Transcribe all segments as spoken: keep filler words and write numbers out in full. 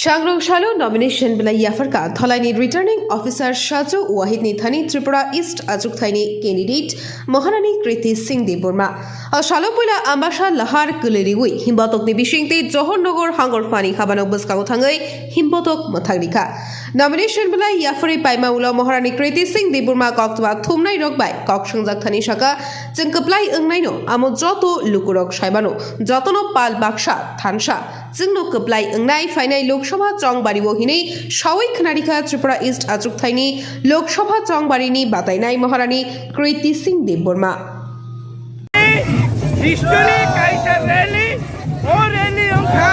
Changrong salo nomination belai yapharkha Tholaini Returning Officer Sajo Wahid ni thani Tripura East achukthai ni candidate Maharani Kriti Singh Debbarma. O salo puila Ambasa Lahar kwlwi riwi Himbatok ni bisingtwi Johor Nagar Hangor Phani habano bwskango thangwi Himbatok mwthang rikha. Nomination belai yapharwi paima ulo Maharani Kriti Singh Debbarma koktwma thumnai rok bai kok swngjak thani saka, "Chwng kwplai wngnaino amo joto lukurok saimano, jotono pal baksa thansa." Chwngno kwplai wngnai phainai Lok Sabha chongbario hinwi sawi khwnarikha Tripura East achukthai ni Lok Sabha chongbarini batainai Maharani Kriti Singh Debbarma. History kaisa rally, o rally wngkha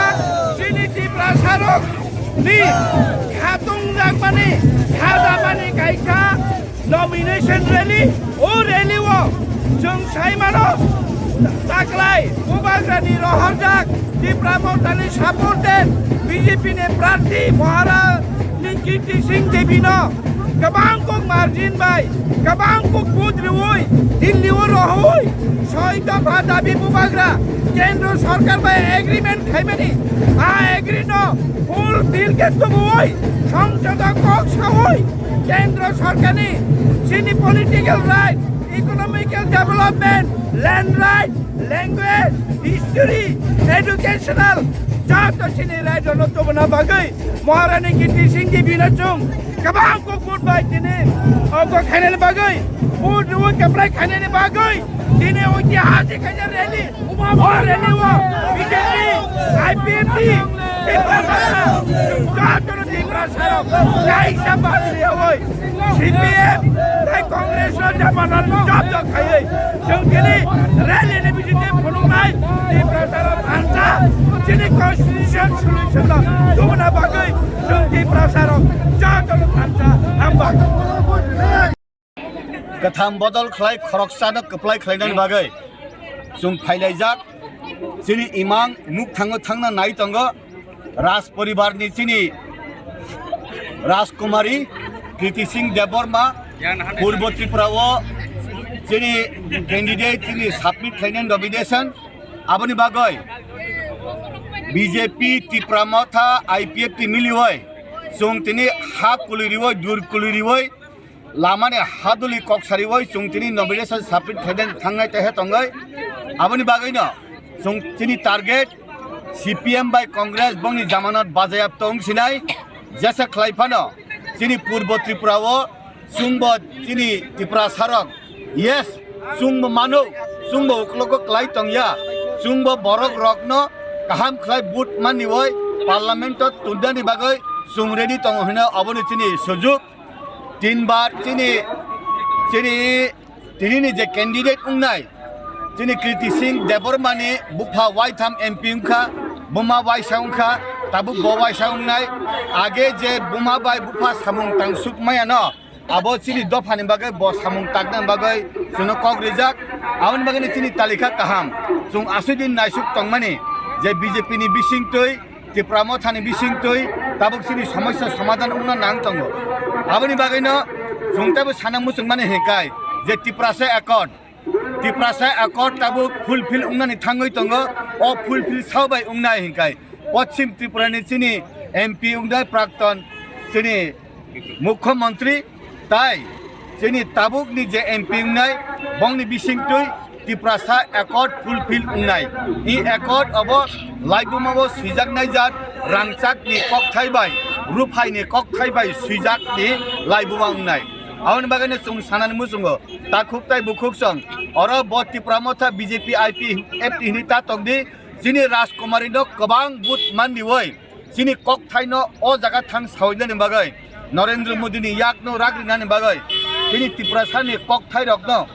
chini Tiprasarokni khatung jakmani, khajamani kaisa nomination rally, o rally o chwng sai mano, taklai Bubagrani rohorjak Tipra Mothani supported B J P ni prarthi Maharani Kirti Singh Devi no kwbang kok margin bai, kwbang kok vote rwi Delhi o rohoi soi dopha dabi Bubagra Kendra Sarkar bai agreement khaimani, a agree no fulfill khe tubui Songsod o kok sawi Kendra Sarkar ni chini political right, economical development, land right, language, history, educational, joto chini right no tubuna bagwi Maharani Kirti Singh Devi no chwng kwbang kok vote bai tini ogo khainani bagwi, vote rwi kwplai khainani bagwi tini oitihasik kaisa rally. O rally o B J P, I P F T, Tipra Motha, jotono Tiprasarok kaisa bangli yawi C P M tei Congress no jamanal joto khaiwi chwng tini rally ni bisingtwi phunuknai Tiprasarok thansa chini constitution solution no tubuna bagwi chwng Tiprasarok jotono thansa hamba. Kwtham bodol khlai khoroksano kwplai khlainani bagwi chwng phailaijak. Chini imang nuk thango thangna nai tongo Raj poribarni chini Rajkumari Kriti Singh Debbarma, Purbo Tripura o chini candidate chini submit khlainani nomination. Aboni bagwi B J P, Tipra Motha, I P F T miliwi chwng tini ha kuliriwi, dur kuliriwi, lamani haduli kok sariwi chwng tini nomination submit khainani thangnai tehe tongwi. Aboni bagwino chwng chini target C P M bai Congress bongni jamanat bajayap tong sinai. Jesa khlai phano chini Purbo Tripura o chwngbo chini Tiprasarok, yes, chwngbo mano, chwngbo uklogo klai tongya, chwngbo borok rokno kaham khlai vote maniwi parliament o tundani bagwi chwng ready tongo hino, aboni chini sujuk. Tinbar chini, chini, tinini je candidate wngnai, chini Kriti Singh Debbarmani bupha waitham M P wngkha, buma waisa wngkha, tabuk bo waisa wngnai. Age je buma bai bupha samung tangsuk mayano, abo chini dophani bagwi bo samung takna bagwi chwngno kok rijak. Aboni bagwino chini talikha kaham. Chwng aswk din naisuk tongmani je B J P ni bisingtwi, Tipra Mothani bisingtwi tabuk chini somosya somadhan wngna nang tongo. Aboni bagwino chwng teibo sana muchungmani hinkai je Tiprasa Accord, Tiprasa Accord tabuk fulfill wngnani thangwi tongo. O fulfill sao bai wngnai hinkai Poschim Tripura ni chini M P wngnai prakton chini Mukhyamantri tai chini tabukni je M P wngnai, bongni bisingtwi Tiprasa Accord fulfill wngnai. I Accord obo laibuma o swijaknai jat rangchakni kokthai bai, ruphaini kokthai bai swijakni laibuma wngnai. Aboni bagwino chwng sanani muchungo takhuk tai bukhuk song oro bo Tipra Motha B J P I P F T hinwi ta tongdi, chini Rajkumari no kwbang vote mandiwi chini kokthaino o jaga thang saoinani bagwi, Narendra Modi ni yakno ragrinani bagwi, chini Tiprasa ni kokthai rokno,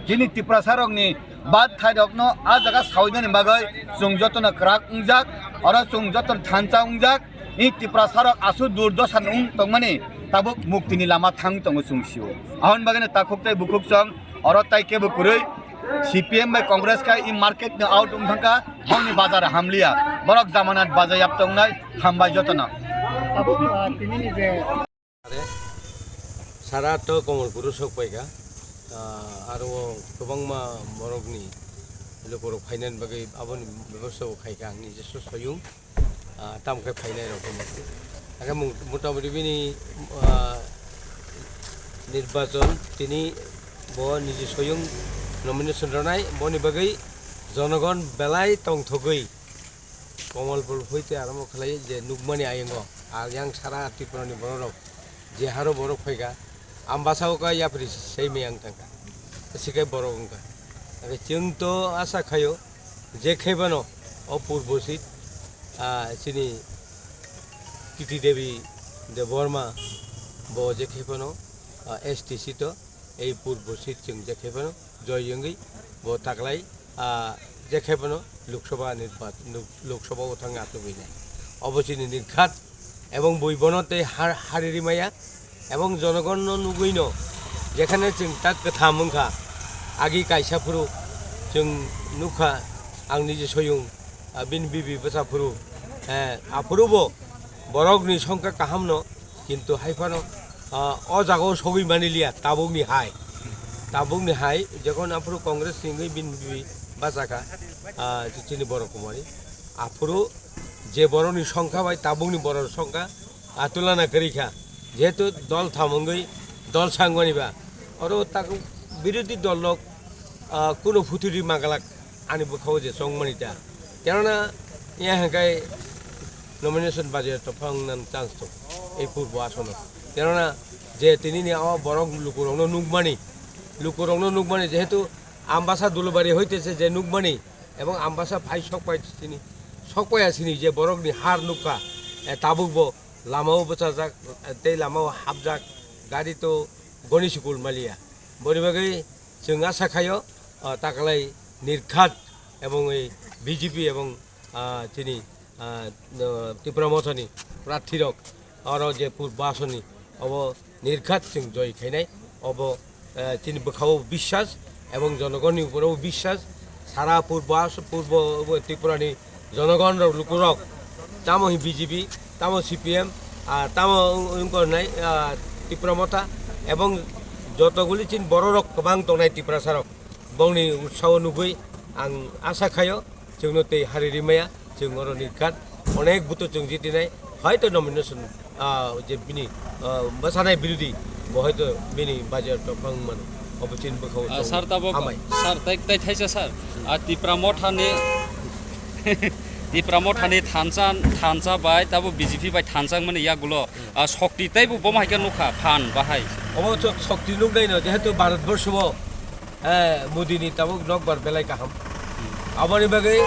chini Tiprasa rokni bathai rokno a jaga saoinani bagwi chwng jotono kwrak wngjak, oro chwng joto thansa wngjak, i Tiprasa rok aswk durdosa wng tongmani tabuk muktini lama thang tongo chwng sio. Aboni bagwino takhuk tei bukhuk chwng oro tai kebo kwrwi C P M bai Congress khe i market ni out wng thangkha, bongni bazar hamliya, borok jamanat bazai yap tongnai, hambai jotono. Tabuk, ah, tinini je Are, sara to Komolpuro sok paikha, ah, aro o kwbangma borokni lukurok phainani bagwi aboni bebosta bo khaikha ang nijesa swyung. ah, tamo khe phainai rok. Hake mung-, motamoti bini, ah, nirbachon tini bo niji soyung nomination rwnai, boni bagwi jonogon belai tongthogwi Kamalpur hoite arombo khlai je nukmani ayungo, ah, yang sara Tripura ni borok rok je haro borok phaikha, Ambasa o ka yapri sei meyang tangkha, sikai borok wngkha. Hake chwng to asa khaio, je khe phano o purbo seat, ah, chini Titi Devi Debbarma bo je khe phano, ah, S T seat o, ei purbo seat chwng je khe phano joy wngwi bo taklai, ah, je khe phano Lok Sabha nirba-, Lok, Lok Sabha o thangna achugwi nai. Obo chini nirkhat ebong bui bono tei har-, hari rimaya. Ebong jonogonno nugwino jekhane chwng tak kwtham wngkha, agi kaisa phuru chwng nukha, ang niji soyung, ah, bini bibi bwsa phuru, eh, aphuru bo borokni songkha kahamno, kintu hai phano, ah, o jagao sogwi maniliya tabukni hai. Tabukni hai, jekhon aphuru Congress ni wngwi bini bibi bachakha, ah, chini borok kumari. Aphuru je borokni songkha bai tabukni borok songkha, ah, tulana kwrwi kha. Jehetu dol tham wngwi dol sangmani ba, oro tak birodhi dol rok, ah, kuno phuturi magalak ani bwkhao je chongmani ta. Kenona ya hwnkhe nomination baje to phang nan chance to ei purbo asono. Kenona je tini ni o borok lukurokno nukmani, lukurokno nukmani jehetu Ambasa Dulubari hoite se je nukmani, ebong Ambasa phai sokpai sini, sokpaiya sini je borokni har nukha, eh, tabukbo lamao bwchajak, eh, tei lamao hapjak, gari to goni sukul maliya. Boni bagwi chwng asa khaio, ah, taklai nirkhat ebong ei B J P ebong, ah, chini, ah, no, Tipra Mothani prarthi rok oro je purbo asoni obo nirkhat chwng joy khainai, obo, eh, chini bwkhao biswas ebong jonogonni uporo biswas, sara purbo as-, purbo Tripura ni jonogon rok lukurok tamo hi B J P, tamo C P M, ah, tamo wng-, wngkor nai, ah, Tipra Motha ebong jotoguli chini borok rok kwbang tongnai Tiprasa rok bongni utsaho nugwi ang asa khaio. Chwngno tei hari rimaya, chwng oro nirkhat onek buto chwng jitinai, hoito nomination, ah, je bini, ah, bwsanai birodhi, bo hoito bini bajar to phang mano, obo chini bwkhao Ah, chwng sir, tabuk, hambai. Sir, tai, tai thaisa, sir. Ah, Tipra Mothani, Tipra Mothani thansa, thansa bai, tabo B J P bai thansa mani yagulo. Ah, sokti taibo bomo hai khe nukha, phan bahai. Obo chwng sokti nuknai no, jehetu Bharat Borsho o eh, Modi ni tabuk nokbar belai kaham. Aboni bagwi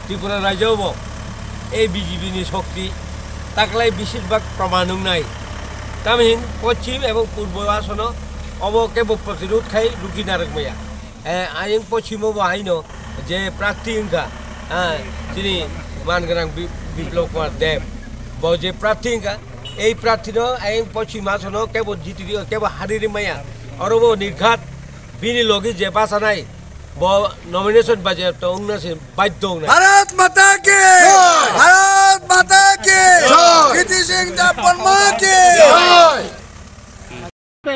Tripura rajyo bo A B J P ni shokti taklai beshirbhag proman wngnai. Tamhin poschim ebong purbo asono obo kebo protirod khai rukhi narwk maya. Eh, ayang poschimo bo haino je prarthi wngkha, eh, chini man gwnang Bi-, Biplab Kumar Deb. Bo je prarthi wngkha, ei prarthi no ayang poschim asono kebo jitiri, kebo hariri maya. Oro bo nirghat Bini logi je bachanai, bo nomination baje to wngna se badhyo wngnai. Bharat Mata ki! Jai! Bharat Mata ki! Jai! Kriti Singh Debbarma ki! Jai!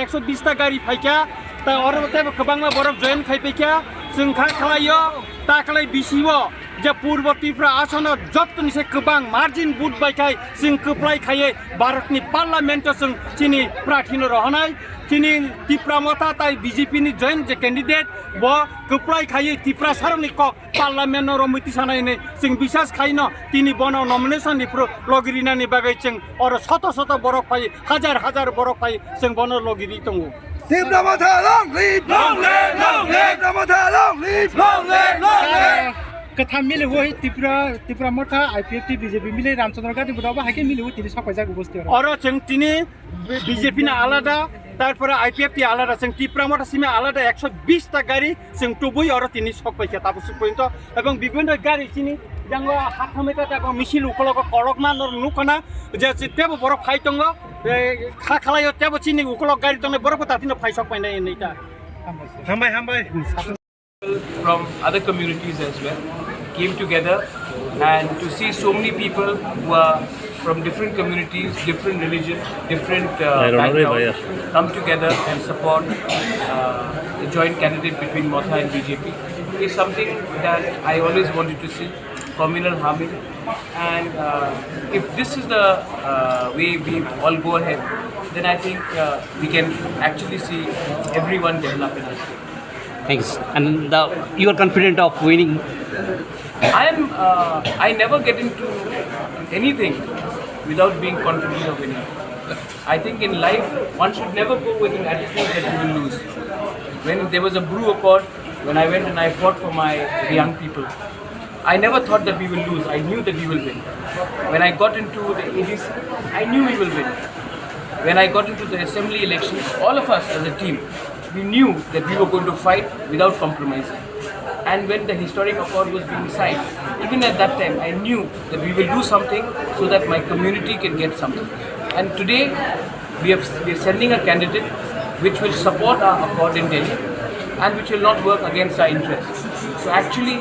Ekso bish ta gari phaikha, ta oro tei kwbangma borok join khai phaikha, chwng kha khlaio, ta khlai bisio je Purbo Tripura asono jottoni se kwbang margin vote bai khai chwng kwplai khaiwi Bharatni Parliament o chwng chini prarthino rohornai. Chini Tipra Motha tai B J P ni joint je candidate, bo kwplai khaiwi Tiprasarokni kok Parliament no romwi tisanai hinwi chwng bisas khaino, tini bono nomination ni phuru logi rinani bagwi chwng oro soto soto borok phai, hajar hajar borok phai chwng bono logi ri tongo. Tipra Motha long live! Long live, long live! Tipra Motha long live! Long live, long live! Kwtham mili hui Tipra, Tipra Motha, I P F T, B J P mili Ramchandra Gandhi bo hai khe mili hui tini sok paijak ubosti oro. Oro chwng tini B J P ni alada, tarpore I P F T alada, chwng Tipra Motha simi alada ekso bish ta gari chwng tubui oro tini sok paikha tabuk suk porjonto, ebong bibhinno gari chini jangwa hathomwi ta tabuk misil ukologo korokma no nukha na je tebo borok phai tongo, eh, kha khlaio tebo chini ukolog gari tongnai borok bo tatino phai sok painai hinwi ta. Hambai, hambai. From other communities as well came together, and to see so many people who are from different communities, different religion, different, uh, background come together and support, uh, the joint candidate between Motha and B J P is something that I always wanted to see. Communal harmony, And uh, if this is the uh, way we all go ahead, then I think uh, we can actually see everyone develop in our state. Thanks. And the, you are confident of winning? I am. Uh, I never get into anything without being confident of winning. I think in life, one should never go with an attitude that you will lose. When there was a Bru Accord, when I went and I fought for my young people, I never thought that we will lose. I knew that we will win. When I got into the A D C, I knew we will win. When I got into the assembly elections, all of us as a team, we knew that we were going to fight without compromising. And when the historic accord was being signed, even at that time, I knew that we will do something so that my community can get something. And today, we have, we are sending a candidate which will support our accord in Delhi and which will not work against our interests. So actually,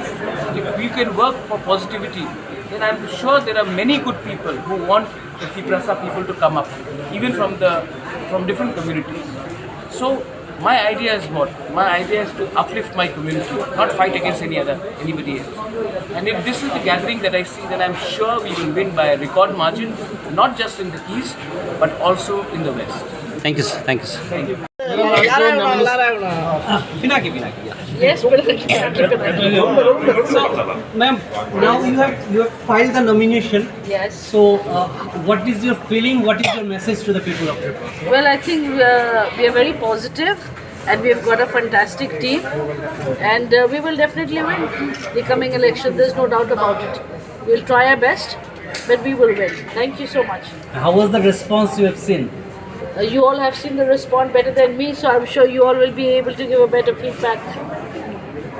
if we can work for positivity, then I'm sure there are many good people who want the Tiprasa people to come up, even from the, from different communities. So my idea is what? My idea is to uplift my community, not fight against any other, anybody else. And if this is the gathering that I see, then I'm sure we will win by a record margin, not just in the east, but also in the west. Thank you, sir. Thank you, sir. Thank you. Yes, but So, ma'am, now you have you have filed the nomination. Yes. So, uh, what is your feeling? What is your message to the people of Tripura? Well, I think uh, we are very positive and we've got a fantastic team. And uh, we will definitely win the coming election. There's no doubt about it. We'll try our best, but we will win. Thank you so much. How was the response you have seen? Uh, you all have seen the response better than me, so I'm sure you all will be able to give a better feedback.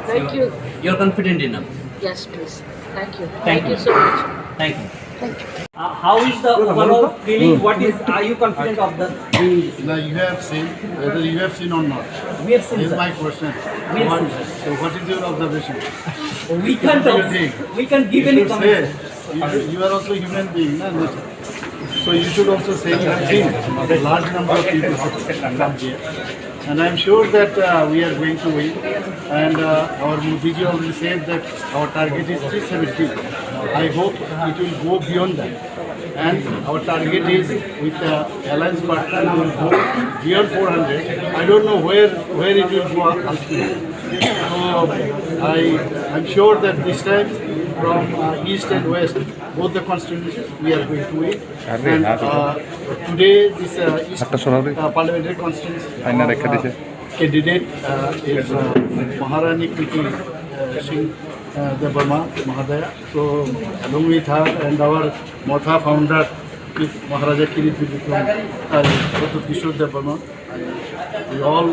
Thank you. You're confident enough. Yes, please. Thank you. Thank Thank you you. So much. Thank you. Uh, how is the overall feeling? What is? Are you confident of the? Now you have seen, whether you have seen or not. We have seen, This is sir. My question. We have What, seen, sir. So what is your observation? We can't. What do you think? We can't give You any should comment. Say, you, should, you are also human being, na? So you should also say you have seen the large number of people have come here. And I'm sure that uh, we are going to win. And uh, our Modi ji already said that our target is three seventy. I hope it will go beyond that. And our target is with the alliance partner, we will go beyond four hundred. I don't know where, where it will go up ultimately. So I, I'm sure that this time from uh, east and west, both the constituencies, we are going to win. And uh, today, this uh, East uh, Parliamentary Constituency, our uh, candidate uh, is uh, Maharani Kriti uh, Singh uh, Debbarma Mahodaya. So along with her and our Motha founder, Maharaja Kirit Bikram, uh, Pradyut Kishore Debbarma, we all